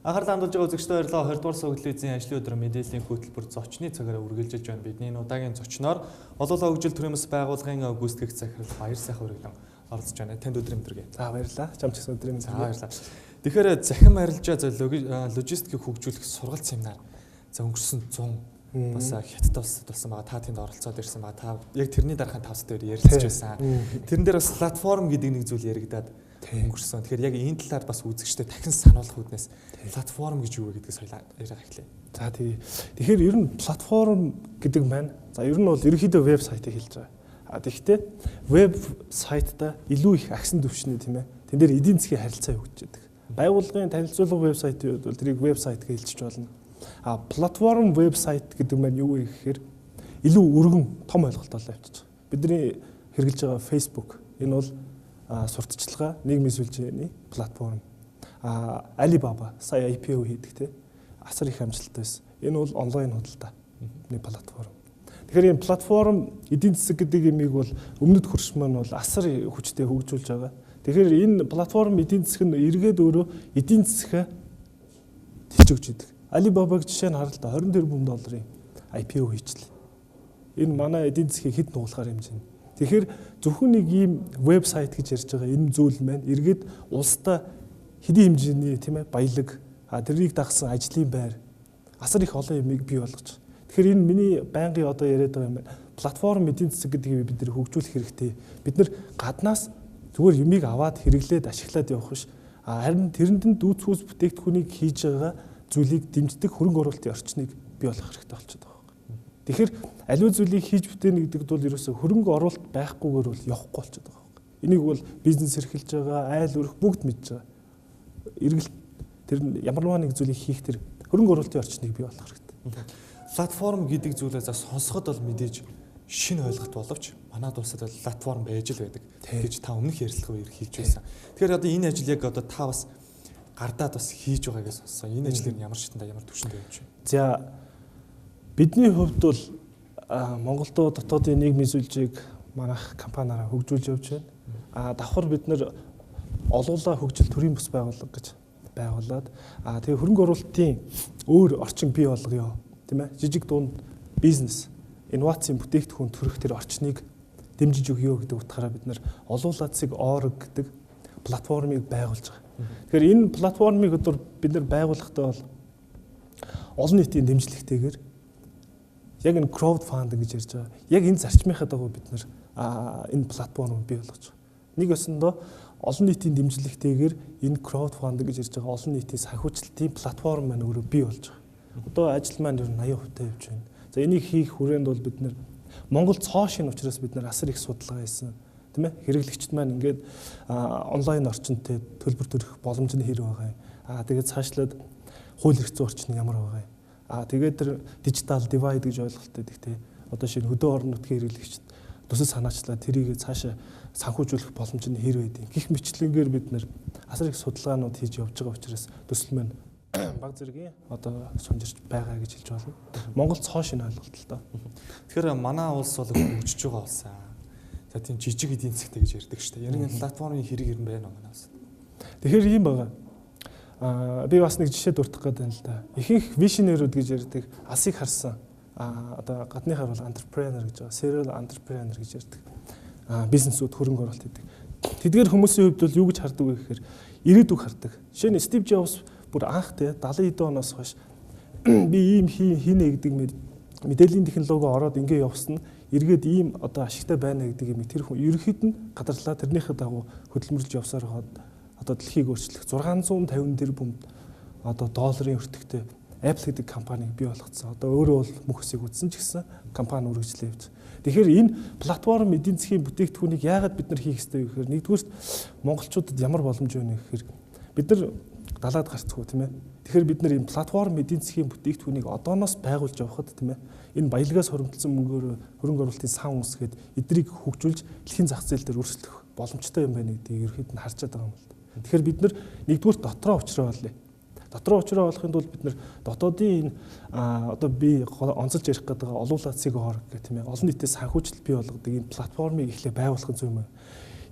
Анхаарлаа хандуулж байгаа үзэгчдээ баярлалаа. 20 дугаар сууг телевизийн ажлын өдөр мэдээллийн хөтөлбөр зочны цагаараа үргэлжилж байна. Бидний энэ удаагийн зочноор Олуулаа хөгжил төрийн бас байгууллагын гүйцэтгэх захирал Баярсайхан Үргэлэн оролцож байна. Танд өдрийн мэнд хүргэе. За, баярлалаа. Чам ч гэсэн өдрийн мэнд За, хүргэе. баярлалаа. Тэгэхээр захим арилжаа логистикийг хөгжүүлэх сургалт семинар за өнгөрсөн 100 бас Хятад улсад болсон байгаа. Та тэнд оролцоод ирсэн байгаа. Та яг тэрний дараахан 5 дээр ярилцж байсан. Тэрэн дээр бас платформ гэдэг нэг зүйл яригдаад өнгөрсөн. Тэгэхээр яг энэ талаар бас үзэгчдэд дахин сануулах үүднээс платформ гэж юу вэ гэдгийг соёлоо яриага эхлэе. За, тий. Тэгэхээр ер нь платформ гэдэг маань за ер нь бол ерөнхийдөө вебсайтыг хэлж байгаа. А тэгэхдээ веб сайтаа илүү их агсан түвшний, тийм ээ. Тэн дээр эдийн засгийн харилцаа явагдаж байдаг. Байгууллагын танилцуулга вебсайтын хувьд бол тэрийг вебсайт гэж хэлчих болно. А платформ вебсайт гэдэг маань юу вэ гэхээр илүү өргөн том ойлголт болоо явчихж байгаа. Бидний хэрэглэж байгаа Facebook энэ бол сурталчилгаа, нийгмийн сүлжээний платформ. А Alibaba сая IPO хийдэг, те, асар их амжилттай байсан. Энэ бол онлайн худалдаа нэг платформ. Тэгэхээр энэ платформ эдийн засаг гэдэг юмыг бол өмнөд хөрш маань бол асар хүчтэй хөгжүүлж байгаа. Тэгэхээр энэ платформ эдийн засаг нь эргээд өөрөө эдийн засгаа тэлж өгч идэг. Alibaba-г жишээ нь харалта, 20 тэрбум долларын IPO хийчлээ. Энэ манай эдийн засгийг хэд нугалахаар хэмжинэ. Тэгэхээр зөвхөн нэг ийм вебсайт гэж ярьж байгаа энэ зүйл маань эргээд улстай хэдийн хэмжээний, тийм ээ, баялаг, тэрийг дагсан ажлын байр, асар их олон юмыг бий болгож. Тэгэхээр энэ миний байнгын одоо яриад байгаа юм байна. Платформ эдийн засаг гэдэг юм бид нар хөгжүүлэх хэрэгтэй. Бид нар гаднаас зүгээр юмыг аваад хэрэглээд ашиглаад явах биш. Харин тэрэнд нь дүүцхүүс бүтээгдэхүүнийг хийж байгаа зүйлийг дэмждэг хөрөнгө оруулалтын орчныг бий болгох хэрэгтэй болчиход байгаа юм. Тэгэхээр аливаа зүйлийг хийж бүтээнэ гэдэгт бол ерөөсөө хөрөнгө оруулалт байхгүйгээр бол явахгүй болчиход байгаа юм. Энийг бол бизнес эрхэлж байгаа, айл өрх бүгд мэдж байгаа. Эргэлт тэр ямар нэг зүйлийг хийх тэр хөрөнгө оруулалтын орчныг бий болгох хэрэгтэй. Платформ гэдэг зүйлээ за сонсоход бол мэдээж шинэ ойлголт боловч манад улсад бол платформ байж л байдаг гэж та өмнөх ярилцлага үеэр хэлж байсан. Тэгэхээр одоо энэ ажил яг одоо та бас гардаад бас хийж байгаагаа сонссон. Энэ ажил нь ямар шатанда, ямар түвшинд явж байна? За, бидний хувьд бол Монголд дотоодын нийгмийн сүлжээг манайх компаниараа хөгжүүлж явж байна. А давхар бид нар Олуулаа хөгжил төрийн бус байгууллага гэж байгуулад тэгээ хөрөнгө оруулалтын өөр орчин бий болгоё, тийм ээ. Жижиг дунд бизнес, инновацийн бүтээгдэхүүн төрөх тэр орчныг дэмжиж өгье гэдэг утгаараа бид нар Олуулаа цэг org гэдэг платформыг байгуулж байгаа. Тэгэхээр энэ платформыг одоо бид нар байгуулахдаа бол олон нийтийн дэмжлэгтэйгээр яг энэ crowdfunding гэж ярьж байгаа. Яг энэ зарчмынхаа дагуу бид нар энэ платформыг бий болгож байгаа. Нэг ёсондоо олон нийтийн дэмжлэгтэйгээр энэ crowdfunding гэж ярьж байгаа олон нийтийн санхүүжилтийн платформ маань өөрөө бий болж байгаа. Одоо ажил маань ер нь 80% та явж байна. За, энийг хийх хүрээнд бол бид нар Монгол цоо шинэ учраас бид нар асар их судалгаа хийсэн. Тийм ээ? Хэрэглэгчд маань ингээд онлайн орчинтой төлбөр төлөх боломж нь хэр байгаа юм. Тэгээд цаашлаад хууль эрх зүйн орчин нь ямар байгаа юм. Тэгээд тэр digital divide гэж ойлголт байдаг, те. Одоо шинэ хөдөө орон нутгийн хэрэглэгчд төсөл санаачлаад тэрийг цаашаа санхүүжүүлэх боломж нь хэр байдیں۔ Гэх мэтчилэнгээр бид нар асар их судалгаанууд хийж явж байгаа учраас төсөл маань баг зэргийн одоо сунжирч байгаа гэж хэлж байна. Монгол цоо шинэ ойлголт л доо. Тэгэхээр манай улс бол хөгжиж байгаа улс аа. За, тийм жижиг эдийн засгтай гэж ярьдаг шүү дээ. Яг энэ платформын хэрэг ер нь байна уу манай улсад? Тэгэхээр ийм байгаа. Би бас нэг жишээ дурдах гэдэг юм л да. Ихэнх visionary үүд гэж ярьдаг, алсыг харсан одоо гадныхаар бол entrepreneur гэж байгаа. Serial entrepreneur гэж ярьдаг. Бизнесүүд хөрөнгө оруулалт хийдэг. Тэдгээр хүмүүсийн хувьд бол юу гэж хардаг вэ гэхээр ирээдүг хардаг. Жишээ нь Стив Джобс бүр анх, те, 70 хэдэн оноос хойш би ийм хийнэ гэдэг мэдээллийн технологи ороод ингэ явсан нь эргээд ийм одоо ашигтай байна гэдэг юм тэр хүн ерөнхийд нь гадарлаа, тэрнийхээ дагуу хөдөлмөрлөж явсаар хаад одоо дэлхийг өөрчлөх 650 тэрбум одоо долларын өртөгтэй Apple гэдэг компанийг бий болгоцсон. Одоо өөрөө бол мөх өсийг үзсэн ч гэсэн компани үргэлжлээ явж. Тэгэхээр энэ платформ эдийн засгийн бүтээгдэхүүнийг яагаад бид нар хийх ёстой вэ гэхээр нэгдүгээрт монголчуудад ямар боломж байна вэ гэхээр бид нар далаад гарцгүй, тийм ээ. Тэгэхээр бид нар энэ платформ эдийн засгийн бүтээгдэхүүнийг одооноос байгуулж явхад, тийм ээ, энэ баялагаас хуримтлсан мөнгөөр хөрөнгө оруулалтын сан үүсгээд эдрийг хөгжүүлж дэлхийн зах зээл дээр өрсөлдөх боломжтой юм байна гэдгийг ерөнхийд нь харж байгаа юм л да. Тэгэхээр бид нар нэгдүгээр дотроо учраа олъё. Дотроо учраа олохын тулд бид нар дотоодын энэ одоо би онцолж ярих гэдэг Олуулаа цэг org гэх, тийм ээ, олон нийтэд санхүүжилт бий болгодог энэ платформыг эхлээ байгуулах зүйн юм.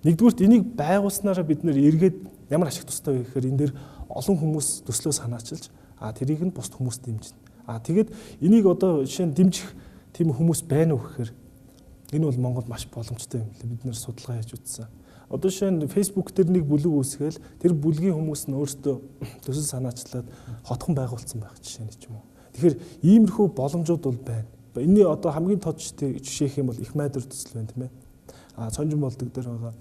Нэгдүгüүрт энийг байгуулснараа бид нар эргээд ямар ашиг тустай вэ гэхээр энэ дээр Олон хүмүүс төслөө санаачилж тэрийг нь бусд хүмүүс дэмжинэ. Тэгээд энийг одоо жишээ нь дэмжих тийм хүмүүс байна уу гэхээр энэ бол Монгол маш боломжтой юм лээ. Бид нэр судалгаа хийж үзсэн. Одоо жишээ нь Facebook дээр нэг бүлэг үүсгээл тэр бүлгийн хүмүүс нь өөрсдөө төсөл санаачлаад хотхон байгуулсан байх жишээ нь ч юм уу. Тэгэхээр иймэрхүү боломжууд бол байна. Энэний одоо хамгийн тод жишээ гэх юм бол их майдвар төсөл байна, тийм ээ. Цонжин болдог дээр байгаа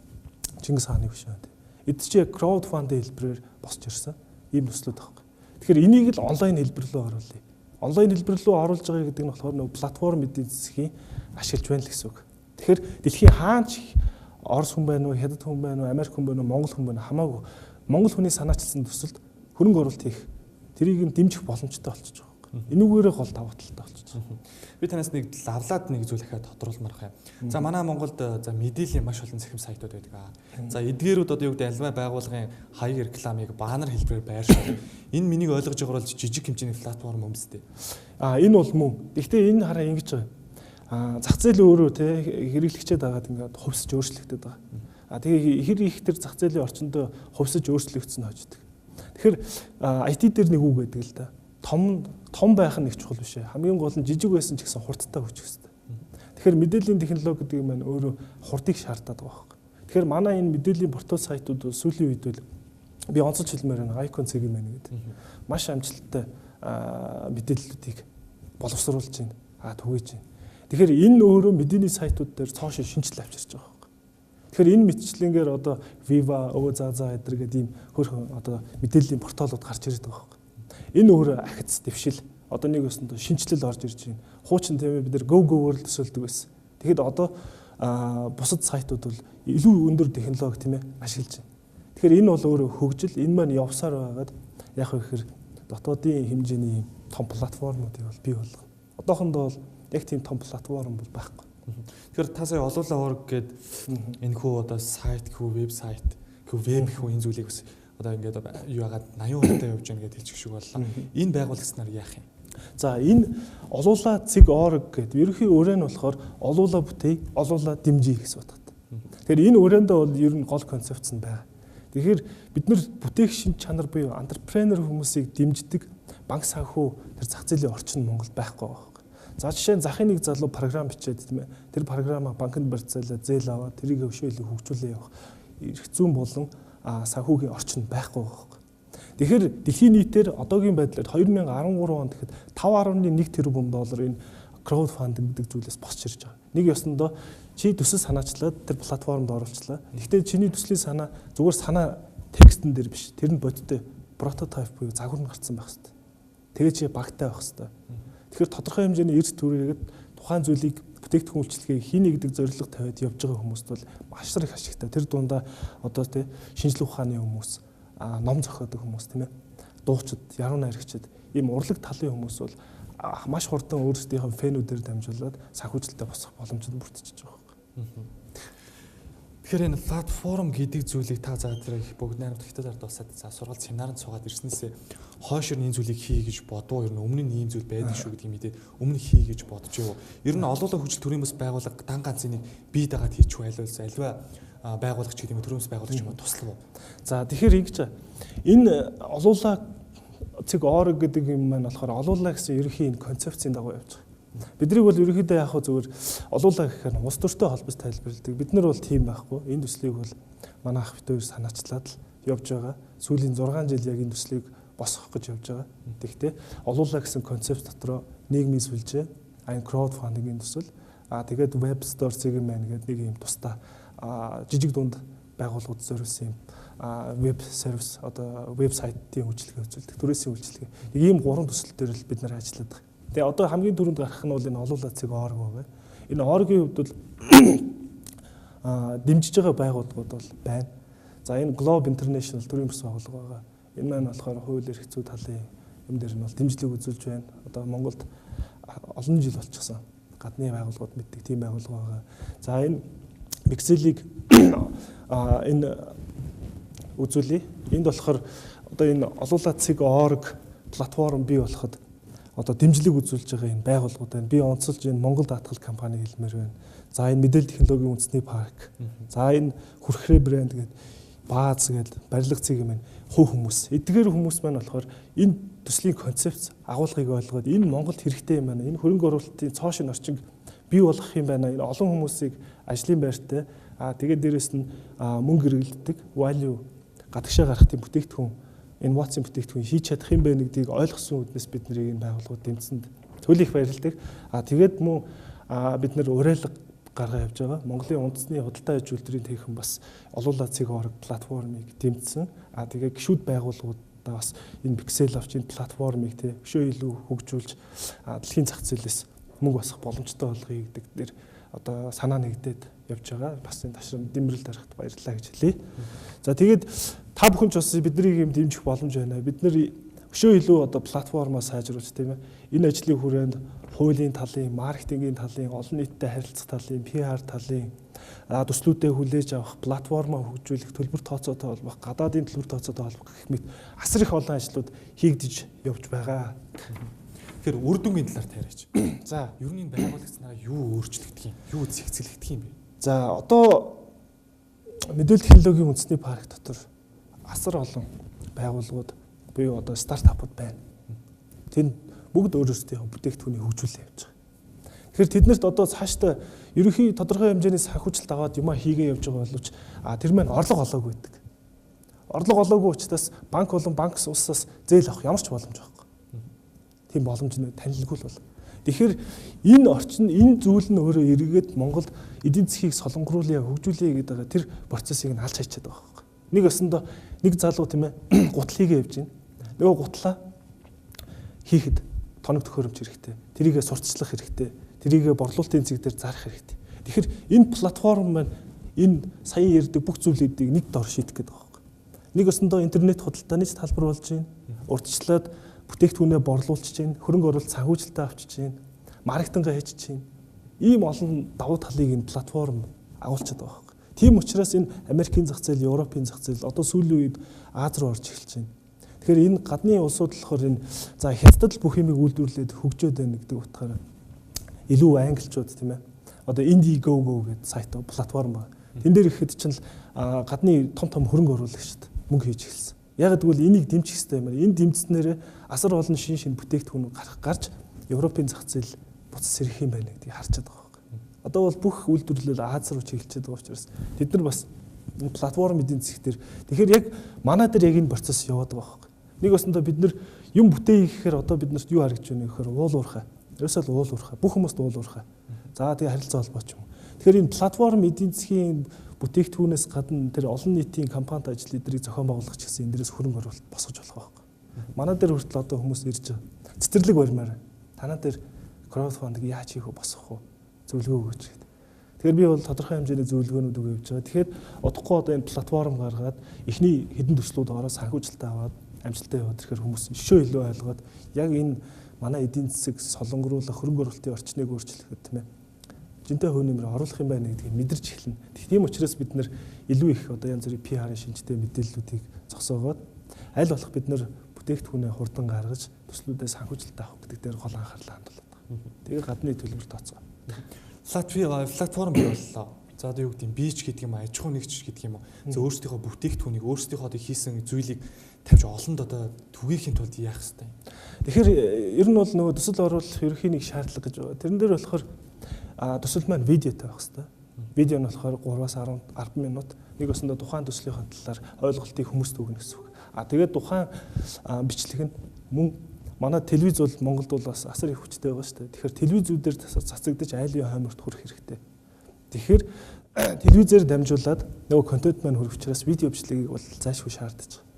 Чингис хааны хөшөө байна. Эд чи яг crowdfunding хэлбэрээр босч ирсэн ийм төслүүд байхгүй. Тэгэхээр энийг л онлайн хэлбэр рүү оруулъя. Онлайн хэлбэр рүү оруулж байгаа гэдэг нь болохоор нөгөө платформ эдийн засгийн ашиглаж байна л гэсэн үг. Тэгэхээр дэлхийн хаан ч Орос хүн байна уу, Хятад хүн байна уу, Америк хүн байна уу, Монгол хүн байна уу хамаагүй Монгол хүний санаачилсан төсөлд хөрөнгө оруулалт хийх тэрийг нь дэмжих боломжтой болчихж байгаа. Энүүгээрээ гол давуу талтай болчихж байгаа. Би танаас нэг лавлаад нэг зүйл дахиад тодруулмаар байна. За манай Монголд за мэдээллийн маш олон цахим сайтууд байдаг. За эдгээрүүд одоо юу гэдэг альва байгууллагын хаяг рекламыг баннер хэлбэрээр байршуулдаг. Энэ миний ойлгож байгаагаар бол жижиг хэмжээний платформ юм зү. Энэ бол мөн. Гэхдээ энэ хараа ингэж байгаа. Зах зээл өөрөө те хэрэглэгчээд дагаад ингээд хувьсж өөрчлөгдөд байгаа. Тэгээ хэр их тэр зах зээлийн орчиндөө хувьсаж өөрчлөгдсөн хождог. Тэгэхээр IT дээр нэг үг байдаг л да. Том байх нь их чухал биш ээ. Хамгийн гол нь жижиг байсан ч гэсэн хурдтай хөгжих хэрэгтэй. Тэгэхээр мэдээллийн технологи гэдэг юм маань өөрөө хурдыг шаарддаг байгаа байхгүй. Тэгэхээр манай энэ мэдээллийн портал сайтууд бол сүүлийн үед бол би онцолж хэлмээр байна. Icon цэг юм байна гэдэг. Маш амжилттай мэдээллүүдийг боловсруулж байна. Түгээж байна. Тэгэхээр энэ өөрөө мэдээний сайтууд дээр цоо шинжил авчирч байгаа байхгүй. Тэгэхээр энэ мэтчлэнгээр одоо Viva, өө за за эдэр гэдэг ийм хөөрхөн одоо мэдээллийн порталууд гарч ирээд байгаа байхгүй. Энэ өөрөө ахиц дэвшил одоо нэг өсөндөө шинэчлэл орж ирж байна. Хуучин тийм ээ бид нар go go-оор л төсөөлдөг байсан. Тэгэхэд одоо бусад сайтууд бол илүү өндөр технологи тийм ээ ашиглаж байна. Тэгэхээр энэ бол өөрөө хөгжил, энэ маань явсаар байгаад яг вэ гэхээр дотоодын хэмжээний том платформуудыг бол бий болгоно. Одоохондоо бол яг тийм том платформ бол байхгүй. Тэгэхээр та сая олуулаа орг гээд энэ хүү одоо сайт гэхүү, веб сайт гэхүү, веб гэхүү энэ зүйлийг бас одоо ингээд юу яагаад 80% та явж байна гэдээ хэлчих шиг боллоо. Энэ байгуулагчнаар яах юм? За энэ олуулаа цэг орг гэдэг ерөнхий өрөө нь болохоор олуулаа бүтээе, олуулаа дэмжиж гэсэн утгатай. Тэгэхээр энэ өрөөндөө бол ер нь гол концепц нь байгаа. Тэгэхээр бид нар бүтээх шин чанар буюу entrepreneur хүмүүсийг дэмждэг банк санхүү тэр зах зээлийн орчин Монголд байхгүй байгаа. За жишээ нь захын нэг залуу програм бичээд тийм ээ тэр програмаа банкнд барьцаалаа зээл аваад тэрийг өшөө илүү хөгжүүлээ явах эрх зүйн болон санхүүгийн орчин байхгүй байгаа. Тэгэхээр дэлхийн нийтээр одоогийн байдлаар 2013 онд гэхэд 5.1 тэрбум доллар энэ crowdfunding гэдэг зүйлээс босч ирж байгаа. Нэг ёсондоо чи төсөл санаачлаад тэр платформд оруулчлаа. Гэхдээ чиний төслийн санаа зүгээр санаа текстэн дээр биш. Тэр нь бодиттой прототип буюу загвар нь гарцсан байх хэрэгтэй. Тэгээ чи багтай байх хэрэгтэй. Тэгэхээр тодорхой хэмжээний эрс төрөөгээд тухайн зүйлийг бүтээгдэхүүн үйлчилгээг хийнэ гэдэг зорилго тавиад явж байгаа хүмүүст бол маш их ашигтай. Тэр дундаа одоо тий шинжлэх ухааны хүмүүс, ном зохиодог хүмүүс тийм ээ. Дуучид, яруу найрагчид, ийм урлаг талын хүмүүс бол маш хурдан өөрсдийнхөө фэнүүдээр дамжуулаад санхүүжилтээ босгох боломжтой бүрдчихэж байгаа байхгүй. Тэгэхээр энэ платформ гэдэг зүйлийг та заа тэр их бүгд найрамдах хятад ард улсад за сургалт семинаранд суугаад ирснээсээ хойш ер нь энэ зүйлийг хий гэж бодвоо, ер нь өмнө нь ийм зүйл байдаг шүү гэдгийг мэдээд өмнө хий гэж бодож юу. Ер нь олуулаа хөгжил төрийн бас байгууллага дан ганц энийг бие дагаад хийчих байлаа альва байгуулагч гэдэг юм төрийн бас байгуулагч юм туслав уу? За тэгэхээр ингэж энэ олуулаа цэг орг гэдэг юм маань болохоор олуулаа гэсэн ерөнхий энэ концепцийн дагуу явж байгаа. Бидний бол ерөнхийдөө яг хөө зүгээр олуулаа гэхээр улс төртэй холбож тайлбарладаг. Бид нар бол тийм байхгүй. Энэ төслийг бол манай ах бит хоёр санаачлаад л явж байгаа. Сүүлийн 6 жил яг энэ төслийг босгох гэж явж байгаа. Тэгэхдээ олуулаа гэсэн концепт дотроо нийгмийн сүлжээ, энэ crowdfunding-ийн төсөл, тэгээд web store цэг юм байна гэдэг нэг юм тусдаа жижиг дунд байгууллагууд зориулсан юм веб сервис одоо веб сайтын үйлчилгээ үзүүлдэг, түрээсийн үйлчилгээ. Ийм гурван төсөл дээр л бид нар ажилладаг. Тэгээ одоо хамгийн түрүүнд гарах нь бол энэ олуулаа цэг орг байгаа. Энэ оргийн хувьд бол дэмжиж байгаа байгууллагууд бол байна. За энэ Globe International төрийн бас байгууллага байгаа. Энэ маань болохоор хууль эрх зүй талын юм дээр нь бол дэмжлэг үзүүлж байна. Одоо Монголд олон жил болчихсон. Гадны байгууллагууд мэддэг тийм байгууллага байгаа. За энэ Excel-ийг энэ үзүүлье. Энд болохоор одоо энэ олуулаа цэг орг платформ бий болоход одоо дэмжлэг үзүүлж байгаа энэ байгууллагууд байна. Би онцолж энэ Монгол даатгал компани хэлмээр байна. За энэ мэдээлэл технологийн үндэсний парк. За энэ хүрхрээ брэнд гэдэг бааз гэдэг барилга цэг юм байна. хувь хүмүүс. Эдгээр хүмүүс маань болохоор энэ төслийн концепц агуулгыг ойлгоод энэ Монголд хэрэгтэй юм байна. Энэ хөрөнгө оруулалтын цоо шинэ орчин бий болгох юм байна. Энэ олон хүмүүсийг ажлын байртай тэгээд дээрэс нь мөнгө эргэлддэг value гадагшаа гарах тийм бүтээгдэхүүн инновацийн бүтээгдэхүүн хийж чадах юм байна гэдгийг ойлгосон үднэс бид нарыг энэ байгууллагууд дэмжсэнд төл их баярладаг. Тэгээд мөн бид нар уриалга гаргаа явж байгаа. Монголын үндэсний худалдаа аж үйлдвэрийн техник бас олуулаа цэг.org платформыг дэмжсэн. Тэгээ гишүүд байгууллагуудаа бас энэ Pixel авч энэ платформыг тий өшөө илүү хөгжүүлж дэлхийн зах зээлээс мөнгө босох боломжтой болгоё гэдэг дээр одоо санаа нэгдээд явж байгаа. Бас энэ ташрам дэмрэл дарахт баярлалаа гэж хэлье. За тэгээд та бүхэн ч бас биднийг юм дэмжих боломж байна. Бид нар өшөө илүү одоо платформоо сайжруулж тийм ээ. Энэ ажлын хүрээнд хуулийн талын, маркетингийн талын, олон нийттэй харилцах талын, PR талын төслүүдээ хүлээж авах, платформоо хөгжүүлэх, төлбөр тооцоотой холбох, гадаадын төлбөр тооцоотой холбох гэх мэт асар их олон ажлууд хийгдэж явж байгаа. Тэгэхээр үр дүнгийн талаар тариач. За, ер нь энэ байгуулагцнараа юу өөрчлөгдөх юм? Юу зэгцлэгдэх юм бэ? За, одоо мэдээлэл технологийн үндэсний парк дотор асар олон байгууллагууд буюу одоо стартапууд байна. Тэнд бүгд өөр өөрсдийнхөө бүтээгдэхүүнийг хөгжүүлээ явж байгаа. Тэгэхээр тэднэрт одоо цаашдаа ерөнхий тодорхой хэмжээний санхүүжилт аваад юмаа хийгээ явж байгаа боловч тэр маань орлого олоогүй байдаг. Орлого олоогүй учраас банк болон банк улсаас зээл авах ямар ч боломж байхгүй. Тийм боломж нь танилгүй л бол. Тэгэхээр энэ орчин энэ зүйл нь өөрөө эргээд Монголд эдийн засгийг солонгоруулъя, хөгжүүлье гэдэг байгаа тэр процессыг нь алж хайчаад байгаа байхгүй. Нэг өсөндөө нэг залуу тийм ээ гутал хийгээ явж байна. Нөгөө гутлаа хийхэд тоног төхөөрөмж хэрэгтэй. Тэрийгэ сурталчлах хэрэгтэй. Тэрийгэ борлуулалтын зэг дээр зарах хэрэгтэй. Тэгэхээр энэ платформ маань энэ саяын ярьдаг бүх зүйлүүдийг нэг дор шийдэх гэдэг байгаа байхгүй. Нэг өсөндөө интернет худалдааны ч талбар болж байна. Урьдчилаад бүтээгдэхүүнээ борлуулчих чинь, хөрөнгө оруулалт санхүүжилтээ авчиж чинь, маркетингаа хийж чинь. Ийм олон давуу талыг энэ платформ агуулчихад байгаа байхгүй. Тийм учраас энэ Америкийн зах зээл, Европын зах зээл одоо сүүлийн үед Аз руу орж эхэлж байна. Тэгэхээр энэ гадны улсууд болохоор энэ за хятадд л бүх юмыг үйлдвэрлээд хөгжөөд байна гэдэг утгаараа илүү англичууд тийм ээ. Одоо Indiegogo гэдэг сайт платформ байна. Тэн дээр ихэд чинь гадны том том хөрөнгө оруулагчид мөнгө хийж эхэлсэн. Яг гэвэл энийг дэмжих хэрэгтэй юм байна. Энэ дэмжснээрээ асар олон шин шин бүтээгдэхүүн гарч Европын зах зээл буцаж сэрэх юм байна гэдгийг харчаад байгаа байхгүй. Одоо бол бүх үйлдвэрлэл Аз руу чиглэчихэд байгаа учраас тэд нар бас платформ эдийн засаг дээр тэгэхээр яг манай дээр яг энэ процесс яваад байгаа байхгүй. Нэг өсөндөө бид нар юм бүтээе гэхээр одоо бид нарт юу харагдж байна гэхээр уул уурхай. Ерөөсөө л уул уурхай. Бүх хүмүүст уул уурхай. За тэгээ харилцаа холбоо ч юм уу. Тэгэхээр энэ платформ эдийн засгийн бүтээгдэхүүнээс гадна тэр олон нийтийн компанид ажил эдрийг зохион байгуулах ч гэсэн энэ дээрээс хөрөнгө оруулалт босгож болох байхгүй. Манай дээр хүртэл одоо хүмүүс ирж байгаа. Цэцэрлэг барьмаар. Танаа дээр краудфандинг яаж хийх вэ, босгох уу? Зөвлөгөө өгөөч гэдэг. Тэгэхээр би бол тодорхой хэмжээний зөвлөгөөнүүд өгөө явж байгаа. Тэгэхээр удахгүй одоо энэ платформ гаргаад эхний хэдэн төслүүд ороод санхүүжилтээ аваад амжилттай яваад ирэхээр хүмүүс өшөө илүү ойлгоод яг энэ манай эдийн засаг солонгоруулах хөрөнгө оруулалтын орчныг өөрчлөхөд тийм ээ жинтэй хувь нэмэр оруулах юм байна гэдгийг мэдэрч эхэлнэ. Тийм учраас бид нэр илүү их одоо янз бүрийн PR-ын шинжтэй мэдээллүүдийг зогсоогоод аль болох бид нэр бүтээгдэхүүнээ хурдан гаргаж төслүүдээ санхүүжилт авах гэдэг дээр гол анхаарлаа хандуулдаг. Тэгээ гадны төлбөр тооцоо. Платформ бий боллоо. За одоо юу гэдэг юм бич гэдэг юм аж ахуй нэгж гэдэг юм уу. За өөрсдийнхөө бүтээгдэхүүнийг өөрсдийнхөө одоо хийсэн зүйлийг тавьж олонд одоо түгээхийн тулд яах ёстой юм? Тэгэхээр ер нь бол нөгөө төсөл оруулах ерөнхий нэг шаардлага гэж байгаа. Тэрэн дээр болохоор төсөл маань видеотой байх ёстой. Видео нь болохоор 3-аас 10 минут нэг өсөндөө тухайн төслийнхээ талаар ойлголтыг хүмүүст өгнө гэсэн үг. Тэгээд тухайн бичлэг нь мөн манай телевиз бол Монголд бол бас асар их хүчтэй байгаа шүү дээ. Тэгэхээр телевизүүдээр цацагдаж айлын хойморт хүрэх хэрэгтэй. Тэгэхээр телевизээр дамжуулаад нөгөө контент маань хүрэх учраас видео бичлэгийг бол зайлшгүй шаардаж байгаа.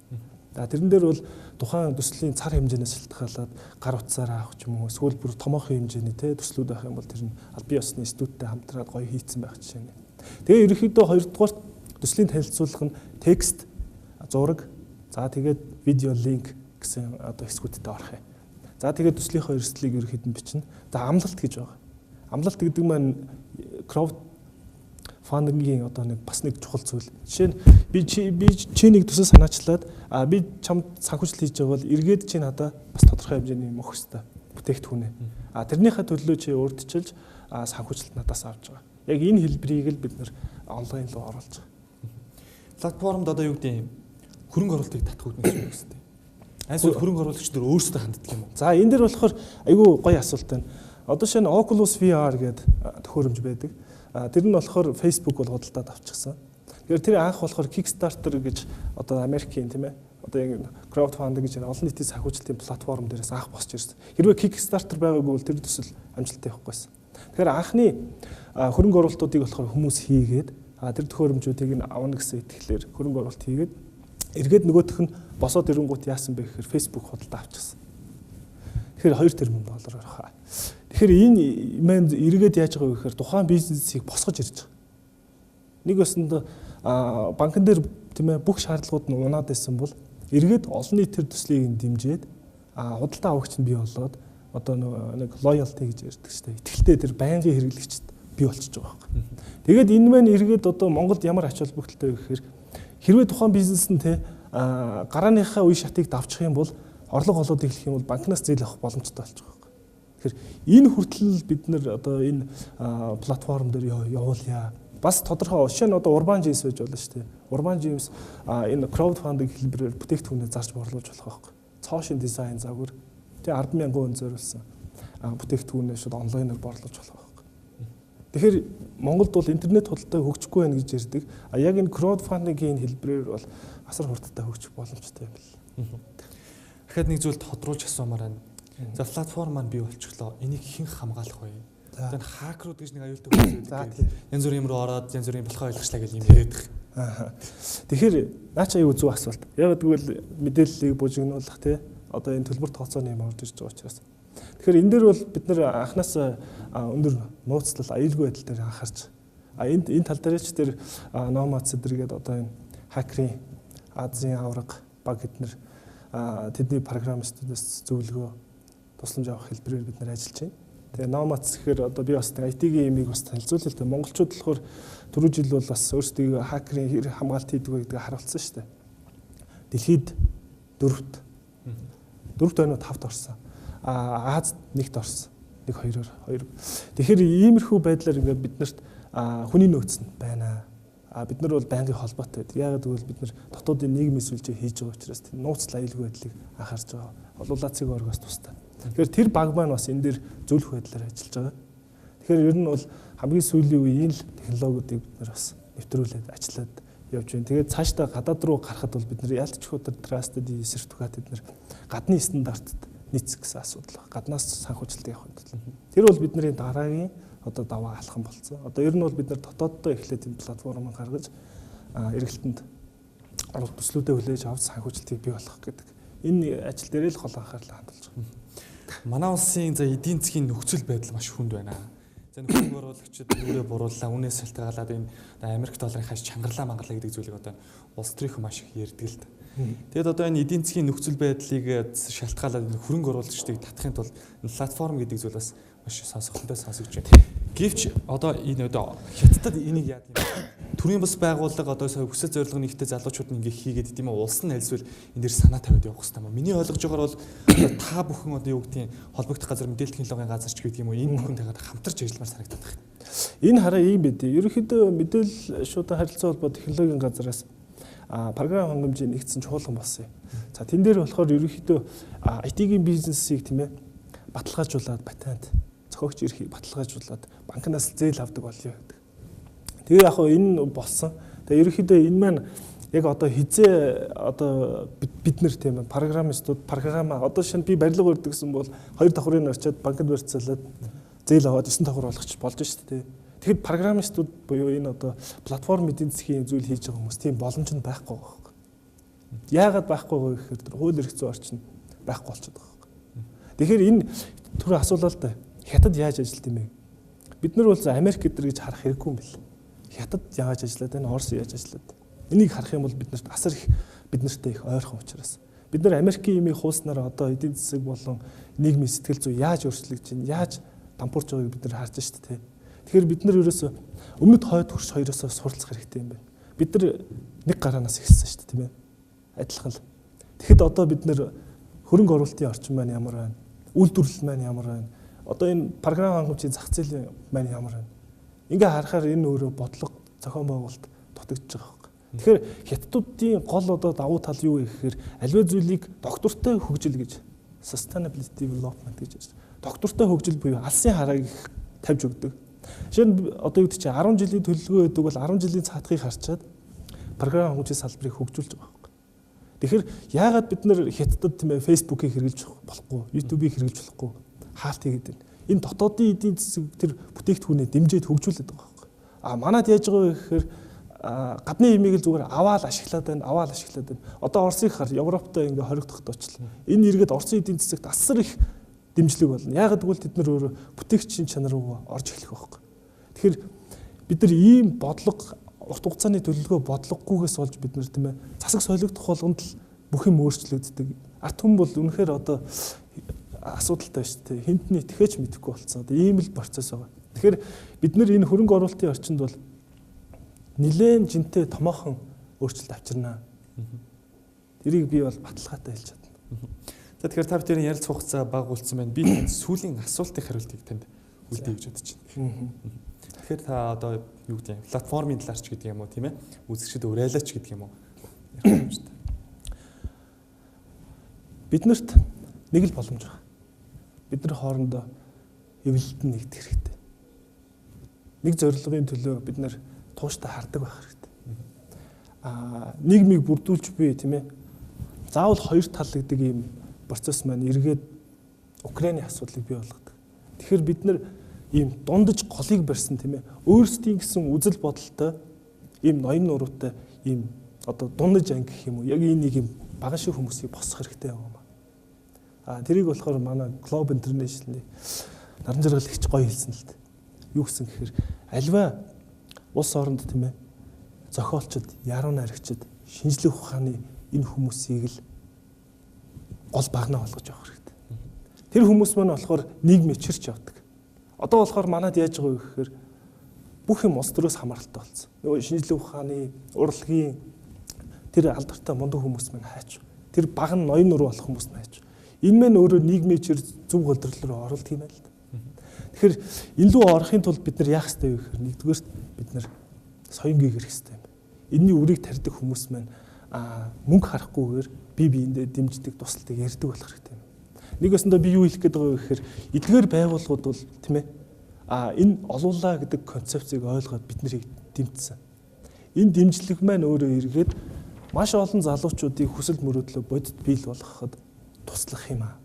За тэрэн дээр бол тухайн төслийн цар хэмжээнээс шалтгаалаад гар утсаараа авах ч юм уу эсвэл бүр томоохон хэмжээний төслүүд байх юм бол тэр нь албан ёсны студидтэй хамтраад гоё хийцэн байх жишээ нь. Тэгээ ерөнхийдөө хоёрдугаарт төслийн танилцуулга нь текст, зураг, за тэгээд видео линк гэсэн одоо хэсгүүдтэй орох юм. За тэгээд төслийнхөө эрсдлийг ерөнхийд нь бичнэ. За амлалт гэж байгаа. Амлалт гэдэг маань crowdfunding-ийн одоо нэг бас нэг чухал зүйл. Жишээ нь би чи нэг төсөл санаачлаад би чамд санхүүжилт хийж байгаа бол эргээд чи надад бас тодорхой хэмжээний юм өгөх ёстой бүтээгдэхүүнээ. Тэрнийхээ төлөө чи урьдчилж санхүүжилт надаас авч байгаа. Яг энэ хэлбэрийг л бид нэр онлайн руу оруулж байгаа. Платформд одоо юу гэдэг юм? Хөрөнгө оруулалтыг татах үүднээс юу гэсэн бэ? Эсвэл хөрөнгө оруулагч нар өөрсдөө ханддаг юм уу? За энэ дээр болохоор айгүй гоё асуулт байна. Одоо шинэ Oculus VR гэдэг төхөөрөмж байдаг. Тэр нь болохоор Facebook бол худалдаад авчихсан. Тэгэхээр тэр анх болохоор Kickstarter гэж одоо Америкийн тийм ээ одоо яг crowdfunding гэж олон нийтийн санхүүжилтийн платформ дээрээс анх босч ирсэн. Хэрвээ Kickstarter байгаагүй бол тэр төсөл амжилттай явахгүйсэн. Тэгэхээр анхны хөрөнгө оруулалтуудыг болохоор хүмүүс хийгээд тэр төхөөрөмжүүдийг нь авна гэсэн итгэлээр хөрөнгө оруулалт хийгээд эргээд нөгөөх нь босоод ирэнгүүт яасан бэ гэхээр Facebook худалдаа авчихсан. Тэгэхээр 2 тэрбум доллар орох. Тэгэхээр энэ маань эргээд яаж байгаа вэ гэхээр тухайн бизнесийг босгож ирж байгаа. Нэг өсөнд банкн дээр тийм ээ бүх шаардлагууд нь унаад байсан бол эргээд олон нийт тэр төслийг нь дэмжиж худалдаа авагч нь бий болоод одоо нэг loyalty гэж ярьдаг шүү дээ. Итгэлтэй тэр байнгын хэрэглэгчд бий болчихж байгаа байхгүй. Тэгээд энэ маань эргээд одоо Монголд ямар ач холбогдолтой вэ гэхээр хэрвээ тухайн бизнес нь те гарааныхаа үе шатыг давчих юм бол орлого олоод эхлэх юм бол банкнаас зээл авах боломжтой болчих байхгүй. Тэгэхээр энэ хүртэл бид нар одоо энэ платформ дээр явуулъя. Бас тодорхой жишээ нь одоо Urban Gems байж болно шүү дээ. Urban Gems энэ crowdfunding хэлбэрээр бүтээгдэхүүнээ зарж борлуулж болох байхгүй. Цоошин дизайн загвар тэгээ 10,000 хүн зориулсан бүтээгдэхүүнээ шууд онлайнаар борлуулж болох байхгүй. Тэгэхээр Монголд бол интернет худалдаа хөгжихгүй байна гэж ярьдаг. А яг энэ crowdfunding-ийн хэлбэрээр бол асар хурдтай хөгжих боломжтой юм байна. Дахиад нэг зүйл тодруулж асуумаар байна. За платформ маань бий болчихлоо. Энийг хэн хамгаалах вэ? Одоо энэ хакерууд гэж нэг аюултай хүмүүс байдаг. Янз бүрийн юм руу ороод янз бүрийн болохоо ойлгочлаа гэж юм яриад байх. Тэгэхээр наа чи аюу зөв асуулт. Яг гэвэл мэдээллийг бужигнуулах тий одоо энэ төлбөр тооцооны юм орж ирж байгаа учраас. Тэгэхээр энэ дээр бол бид нар анханаас өндөр нууцлал аюулгүй байдал дээр анхаарч энэ тал дээр ч тэр Nomads эдэргээд одоо энэ хакерын Азийн авраг баг эднэр тэдний программистуудаас зөвлөгөө тусламж авах хэлбэрээр бид нар ажиллаж байна. Тэгээ Nomads гэхээр одоо би бас IT-ийн имийг бас танилцуулъя л дээ. Монголчууд болохоор түрүү жил бол бас өөрсдөө хакерын хэр хамгаалт хийдэг вэ гэдгийг харуулсан шүү дээ. Дэлхийд дөрөвт байна уу тавт орсон. Азид нэгт орсон. 1 2-оор 2. Тэгэхээр иймэрхүү байдлаар ингээд бид нарт хүний нөөц нь байна. Бид нар бол байнгын холбоотой байдаг. Яагаад гэвэл бид нар дотоодын нийгмийн сүлжээ хийж байгаа учраас нууцлал аюулгүй байдлыг анхаарч байгаа. Олуулаа цэг оргоос тустай. Тэгэхээр тэр баг маань бас энэ дээр зөвлөх байдлаар ажиллаж байгаа. Тэгэхээр ер нь бол хамгийн сүүлийн үеийн л технологиудыг бид нар бас нэвтрүүлээд ажиллаад явж байна. Тэгээд цаашдаа гадаад руу гарахад бол бид нар ялцчихгүй тэр trusted сертификат бид нар гадны стандартад нийцэх гэсэн асуудал байна. Гаднаас санхүүжилтийг авах юм. Тэр бол бидний дараагийн одоо даваа алхам болсон. Одоо ер нь бол бид нар дотооддоо эхлээд энэ платформыг гаргаж эргэлтэнд оруулах төслүүдээ хүлээж авч санхүүжилтийг бий болгох гэдэг. Энэ ажил дээр л гол анхаарлаа хандуулж байгаа. Манай улсын за эдийн засгийн нөхцөл байдал маш хүнд байна. За нөхцөл оруулагчид нүрээ бурууллаа, үнээс шалтгаалаад энэ Америк долларын хаш чангарлаа мангарлаа гэдэг зүйлийг одоо улс төрийнхэн маш их ярьдаг л да. Тэгэд одоо энэ эдийн засгийн нөхцөл байдлыг шалтгаалаад энэ хөрөнгө оруулагчдыг татахын тулд энэ платформ гэдэг зүйл бас маш сонсохтой сонсогдож байна. Гэвч одоо энэ одоо хятадд энийг яадаг юм бэ? Төрийн бас байгууллага одоо сая хүсэл зорилго нэгтэй залуучууд нь ингээ хийгээд идэм үү? Улс нь альсвал энэ дэр санаа тавиад явах хэрэгтэй юм уу? Миний ойлгож байгаагаар бол та бүхэн одоо юу гэдгийг холбогдох газар мэдээлэл технологийн газар ч гэдэг юм уу? Энэ бүхэн тагаад хамтарч ажилламаар санагдаад байна. Энэ хараа ийм байдیں۔ Ерөнхийдөө мэдээлэл шуудан харилцаа холбоо технологийн газараас програм хангамжийн нэгдсэн чуулган болсон юм. За тэн дээр болохоор ерөнхийдөө IT-ийн бизнесийг тийм ээ баталгаажуулаад патент зохиогч эрхийг баталгаажуулаад банкнаас зээл авдаг болёо гэдэг. Тэгээ яг хөө энэ болсон. Тэгээ ерөнхийдөө энэ маань яг одоо хизээ одоо бид нэр тийм ээ программистууд програм одоо шинэ би барилга барьдаг гэсэн бол хоёр давхрыг арчаад банкнд барьцаалаад зээл аваад 9 давхар болгоч болж шүү дээ. Тэгэхэд программистууд буюу энэ одоо платформ эдийн засгийн зүйл хийж байгаа хүмүүс тийм боломж нь байхгүй байгаа байхгүй. Яагаад байхгүй вэ гэхээр тэр хууль эрх зүйн орчин байхгүй болчиход байгаа байхгүй. Тэгэхээр энэ түрүү асуулаа л да. Хятад яаж ажилладаг юм бэ? Бид нар бол Америк гэдэр гэж харах хэрэггүй юм бэл. Хятад яаж ажиллаад байна, Орос яаж ажиллаад. Энийг харах юм бол бид нарт асар их бид нартай их ойрхон учраас. Бид нар Америкийн имийг хууснаар одоо эдийн засаг болон нийгмийн сэтгэл зүй яаж өөрчлөгдөж байна, яаж дампуурч байгааг бид нар харж шүү дээ. Тэгэхээр бид нар ерөөсөө өмнөд хойд хөрш хоёроосоо суралцах хэрэгтэй юм байна. Бид нар нэг гараанаас эхэлсэн шүү дээ, тийм ээ. Адилхан л. Тэгэхэд одоо бид нар хөрөнгө оруулалтын орчин маань ямар байна? Үйлдвэрлэл маань ямар байна? Одоо энэ програм хангамжийн зах зээл маань ямар байна? Ингээ харахаар энэ өөрөө бодлого зохион байгуулалт дутагдж байгаа байхгүй. Тэгэхээр хятадуудын гол одоо давуу тал юу вэ гэхээр аливаа зүйлийг доктортой хөгжил гэж sustainability development гэж ярьж. Доктортой хөгжил буюу алсын харааг их тавьж өгдөг. Жишээ нь одоо юу гэдэг чинь 10 жилийн төлөвлөгөө байдаг бол 10 жилийн цаадахыг харчаад програм хангамжийн салбарыг хөгжүүлж байгаа байхгүй. Тэгэхээр яагаад бид нэр хятадд тийм ээ Facebook-ийг хэрэглэж болохгүй, YouTube-ийг хэрэглэж болохгүй хаалт хийгээд байна. Энэ дотоодын эдийн засаг тэр бүтээгдэхүүнээ дэмжиж хөгжүүлээд байгаа байхгүй. А манад яаж байгаа вэ гэхээр гадны имийг л зүгээр аваал ашиглаад байна, аваал ашиглаад байна. Одоо Оросыг хар Европтой ингээ хоригдоход очлоо. Энэ эргээд Оросын эдийн засагт асар их дэмжлэг болно. Яагаад гэвэл тэд нар өөрөө бүтээгчийн чанар руу орж эхлэх байхгүй. Тэгэхээр бид нар ийм бодлого урт хугацааны төлөвлөгөө бодлогогүйгээс болж бид нар тийм ээ засаг солигдох болгонд л бүх юм өөрчлөгддөг. Ард түмэн бол үнэхээр одоо асуудалтай шүү дээ. Хинт нь итгэж мэдэхгүй болцсон. Одоо ийм л процесс байгаа. Тэгэхээр бид нар энэ хөрөнгө оруулалтын орчинд бол нэлээд жинтэй томоохон өөрчлөлт авчирнаа. Тэрийг би бол баталгаатай хэлж чадна. За тэгэхээр та бүхэн ярилцах хугацаа бага үлдсэн байна. Би танд сүүлийн асуултын хариултыг танд үлдээе гэж бодож байна. Тэгэхээр та одоо юу гэдэг юм платформын талаар ч гэдэг юм уу тийм ээ үзэгчид уриалаач гэдэг юм уу ярих юм шүү дээ. Биднэрт нэг л боломж байна. Бид нар хоорондоо эвлэлд нэгдэх хэрэгтэй. Нэг зорилгын төлөө бид нар тууштай хардаг байх хэрэгтэй. Нийгмийг бүрдүүлж буй тийм ээ. Заавал хоёр тал гэдэг ийм процесс маань эргээд Украины асуудлыг бий болгодог. Тэгэхээр бид нар ийм дундаж голыг барьсан тийм ээ. Өөрсдийн гэсэн үзэл бодолтой ийм ноён нуруутай ийм одоо дундаж анги гэх юм уу? Яг энэ нэг ийм баган шиг хүмүүсийг босгох хэрэгтэй юм аа. Тэрийг болохоор манай Globe International-ы наран жаргал ихч гоё хэлсэн л дээ. Юу гэсэн гэхээр альва улс оронд тийм ээ зохиолчд, яруу найрагчид, шинжлэх ухааны энэ хүмүүсийг л гол багнаа болгож явах хэрэгтэй. Тэр хүмүүс маань болохоор нийгмээ чирч явдаг. Одоо болохоор манад яаж байгаа вэ гэхээр бүх юм улс төрөөс хамааралтай болсон. Нөгөө шинжлэх ухааны, урлагийн тэр алдартай мундаг хүмүүс маань хайч. Тэр баг нь ноён нуруу болох хүмүүс нь хайч. Энэ мэн өөрөө нийгмийн чир зөв голдрол руу оруулдаг юм байна л да. Тэгэхээр энэ лүү орохын тулд бид нар яах ёстой вэ гэхээр нэгдүгээрт бид нар соёнгийг ирэх ёстой юм. Энийний үрийг тарьдаг хүмүүс маань мөнгө харахгүйгээр бие биендээ дэмждэг, тусалдаг, ярьдаг болох хэрэгтэй юм. Нэг өсөндөө би юу хэлэх гээд байгаа вэ гэхээр эдгээр байгууллагууд бол тийм ээ энэ олуулаа гэдэг концепцийг ойлгоод бид нарыг дэмжсэн. Энэ дэмжлэг маань өөрөө эргээд маш олон залуучуудыг хүсэл мөрөөдлөө бодит биел болгоход туслах юм аа.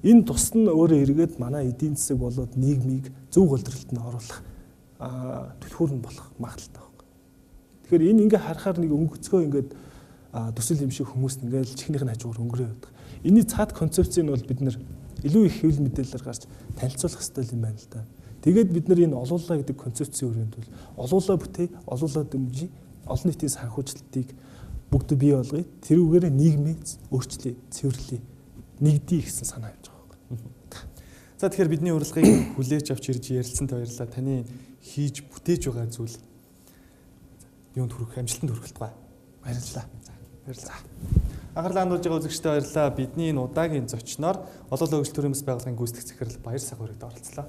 Энэ тус нь өөрөө эргээд манай эдийн засаг болоод нийгмийг зөв голдролд нь оруулах түлхүүр нь болох магадлалтай байна. Тэгэхээр энэ ингээ харахаар нэг өнгөцгөө ингээд төсөл юм шиг хүмүүс ингээл чихнийх нь хажуугаар өнгөрөө явдаг. Энийний цаад концепцийг нь бол бид нэр илүү их хэвлэл мэдээлэлээр гарч танилцуулах хэрэгтэй юм байна л да. Тэгээд бид нар энэ олуулаа гэдэг концепцийн хүрээнд бол олуулаа бүтээ, олуулаа дэмжиж, олон нийтийн санхүүжилтийг бүгд бий болгоё. Тэрүүгээр нийгмийг өөрчлөе, цэвэрлэе, нэгдъе гэсэн санаа явж байгаа байхгүй. За тэгэхээр бидний урилгыг хүлээж авч ирж ярилцсанд баярлалаа. Таны хийж бүтээж байгаа зүйл юунд хүрэх, амжилтанд хүрэх болтугай. Баярлалаа. Баярлалаа. Анхаарлаа хандуулж байгаа үзэгчдэд баярлалаа. Бидний энэ удаагийн зочноор Олоолаа хөгжил төрийн бас байгууллагын гүйцэтгэх захирал Баяр Сахуурэгд оролцлоо.